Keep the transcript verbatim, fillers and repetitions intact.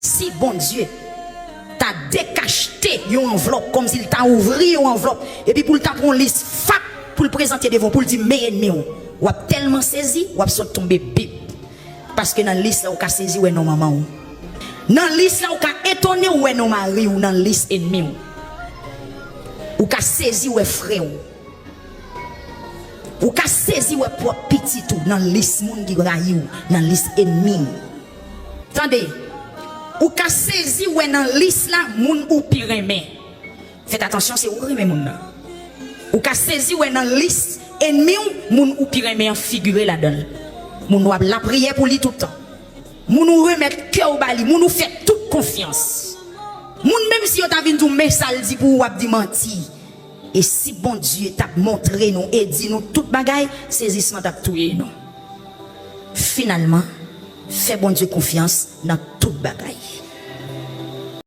Si Bondye ta dekachte yon anvlòp, kòmsi l ta ouvri yon anvlòp, epi pou l ta pran yon lis, fap, pou l prezante devan w, pou l di, men enmi w, w ap tèlman sezi, w ap sot tonbe bip. Paske nan lis la, ou ka sezi wè non manman w. Nan lis la, ou ka etone wè non mari w nan lis enmi w. Ou ka sezi wè frè w. Ou ka sezi wè pwòp pitit ou nan lis moun ki rayi w, nan lis enmi w. Tande, ou ka sezi wè nan lis la moun ou pi renmen. Fèt atansyon, se ou renmen moun nan. Ou ka sezi wè nan lis enmi w moun ou pi renmen an figire ladan l. Moun w ap lapriyè pou li tout tan. Moun ou remèt kè w ba li, moun ou fè tout konfyans. Moun menm si yo ta vin di w men sa l di pou ou, w ap di manti. E si Bondye t ap montre nou e di nou tout bagay, sezisman t ap touye nou. Finalman, fè Bondye konfyans nan tout bagay.